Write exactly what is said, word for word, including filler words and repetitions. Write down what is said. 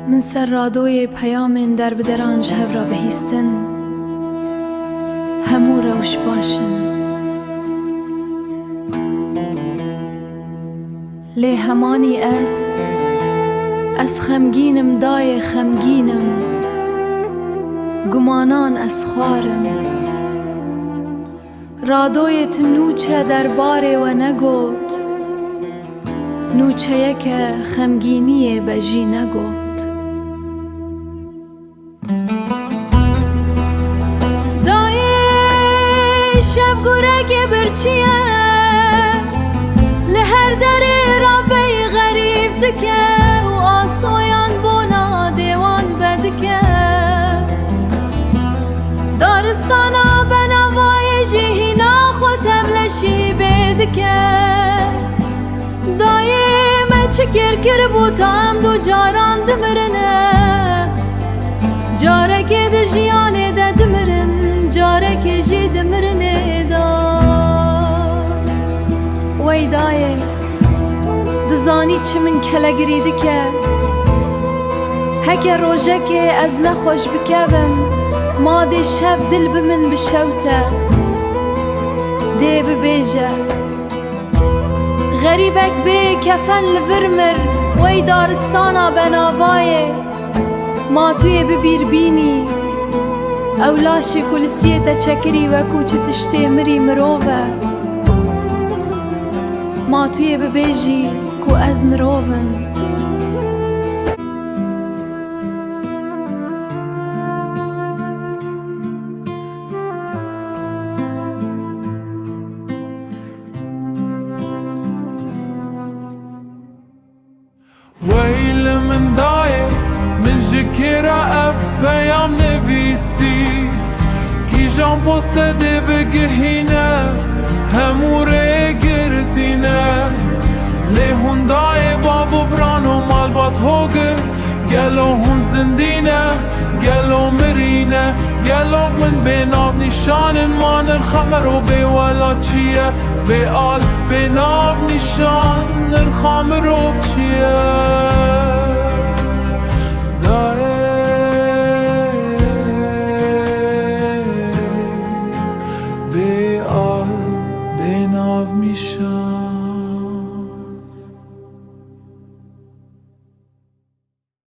Min ser radoyê peyamên derbideran ji hev re bihîstin. Hemû rewş baş in. Lê hemanî ez, ez xemgîn im, dayê, xemgîn im. Gumanan ez xwar im. Radoyê tu nûçe derbarê we negot, nûçeyeke xemgîniyê be jî negot. Dayê, şev gurekê birçî ye, li her derê rabeyî xerîb dike û asoyan bona dêwan vedike. Daristana benavayê jî hîna xwe temleşî bê dike. Dayê, me çi kêr kiribû ta em du caran dimirine? Carekê di jiyanê de dimirin, carekê jî di mirinê de. Wey dayê, dizanî çi min kelegirî dike? Heke rojekê ez nexweş bikevim, ma dê şev dil bi min bişewte. Dê bibêje. Xerîbek bê kefen li vir mir, wey daristana benavayê. Ma tu yê bibîr bînî, ew laşê ku li siyê te çekirî wekû çi tiştê mirî mirov e. Ma tu yê bibêjî ku ez mirov im. Wey li min dayê, min ji kê re ev peyam nivîsî? Kîjan poste dê bigihîne? Hemû rê girtîne. Lê hûn dayê, bav û biran û malbat hogir, gelo hûn zindî ne? Gelo mirî ne? Gelo min bê nav nîşan in? Ma nirxa mirov bê welatçî ye, bê al, bê nav nîşan, nirxa mirov çi ye?